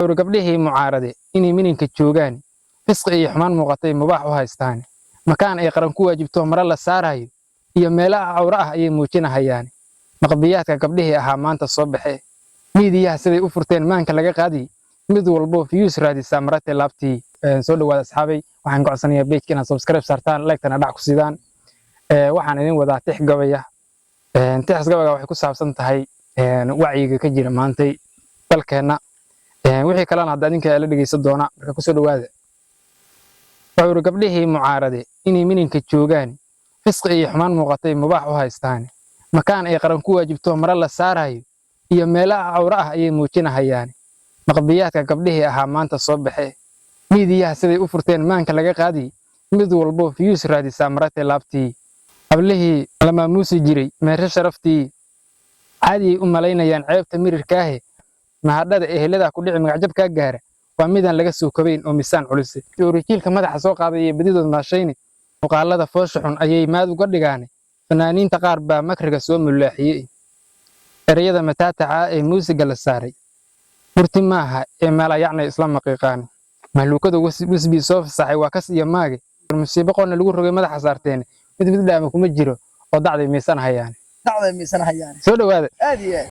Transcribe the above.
Wuxuu gabdhihii mucaarade inay mininka joogaan, fisqi iyo xumaan muuqatay mubaax u haystaan. Makaan ay qaran ku waajibto mare la saarayo iyo meelaha cawro ah ayay muujinahayaan. Maqbiyaadka gabdhihii ahaa maanta soo baxe, miidiyaha siday u furteen maanka laga qaadi, mid walbo views raadisaa marate laabtii. Soo dhawaada asxaabay, waxaan ka codsanayaa page inaad subscribe saartaan, like-tana dhac ku sidaan. Waxaan idin wadaa tix gabaya. Tixas gabayga waxay ku saabsan tahay wacyiga ka jira maantay dalkeenna. Wixii kalena hadda idinka la dhegeysan doona. Marka kusoo dhawaada. Wuxuu yidhi gabdhihii mucaarade inay mininka joogaan, fisqi iyo xumaan muuqatay mubaax u haystaan. Makaan ay qaran ku waajibto mare la saarayo iyo meelaha cawro ah ayay muujinahayaan. Maqbiyaadka gabdhihii ahaa maanta soo baxe, miidiyaha siday u furteen maanka laga qaadi, mid walbo views raadisaa marate laabtii. Hablihii la maamuusi jiray meesho sharaftii caadiyay u malaynayaan ceebta mirirkaahe. Mahadhada ehelada ku dhici magacjab kaa gaara waa midaan laga soo kobayn oo misaan culise. Jiilka madaxa soo qaaday iyo badidood maashayne, muuqaalada foosha xun ayay maad uga dhigaane. Fanaaniinta qaar baa makriga soo mulaaxiyey. Ereyada mataataca ee muusiga la saaray murti maaha ee maalayacnay isla maqiiqaane. Mahluukada wisbii soo fasaxay waa kas iyo maage. Musiibo qonna lagu rogay madaxa saarteen, mid mid dhaama kuma jiro oo dacday miisan hayaan. Dacday miisan hayaan. Soo dhawaada. Aad iyo aad.